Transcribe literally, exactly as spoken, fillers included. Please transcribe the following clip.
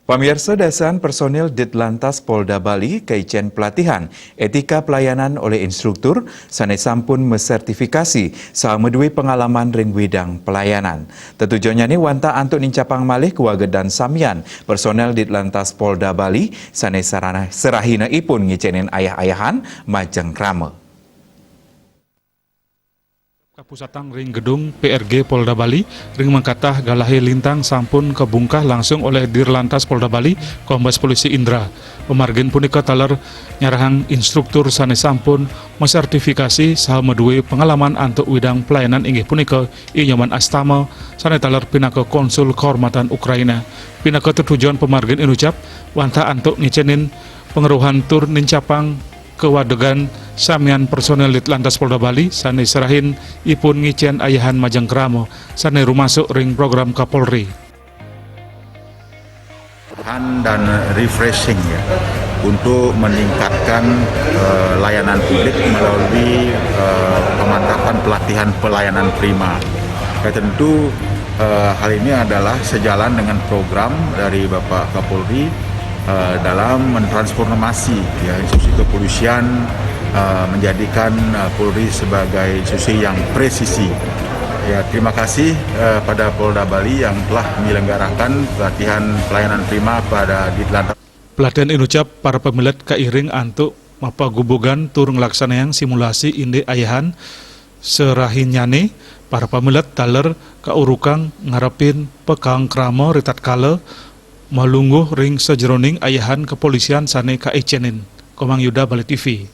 Pamirsa, dasahan personil Ditlantas Polda Bali kaicén pelatihan etika pelayanan olih instruktur sané sampun masertifikasi saha madué pengalaman ring widang pelayanan. Tetujonnyané wantah antuk nincapang malih kawagedan samian personil Ditlantas Polda Bali sané sarana-, serahina ipun ngicénin ayah-ayahan majeng krama. Kapusatang ring gedung P R G Polda Bali, ring mangkatah galahé lintang sampun kabungkah langsung olih Dirlantas Polda Bali, Kombes Polisi Indra. Pamargin punika taler nyarahang instruktur sané sampun masertifikasi saha madué pengalaman antuk widang pelayanan, inggih punika I Nyoman Astama sané taler pinaka Konsul Kehormatan Ukraina. Pinaka tetujon pamargin inucap wantah antuk ngicénin pangweruhan tur nincapang kawagedan samian personil Ditlantas Polda Bali sané serahin ipun ngicén ayahan majeng krama sané rumasuk ring program Kapolri. Pelatihan dan refreshing, ya, untuk meningkatkan eh, layanan publik melalui eh, pemantapan pelatihan pelayanan prima. Ya, tentu eh, hal ini adalah sejalan dengan program dari Bapak Kapolri eh, dalam mentransformasi, ya, institusi kepolisian, eh, menjadikan eh, Polri sebagai institusi yang presisi. Ya, terima kasih eh, pada Polda Bali yang telah menyelenggarakan pelatihan pelayanan prima pada Ditlantas. Pelatihan inucap para pamilet kairing antuk mapagubugan tur nglaksanayang simulasi indik ayahan. Serahinnyané, para pamilet taler kaurukang ngarepin pakaang krama ritatkala malungguh ring sajeroning ayahan kapolisian sané kaicénin. Komang Yuda, Bali T V.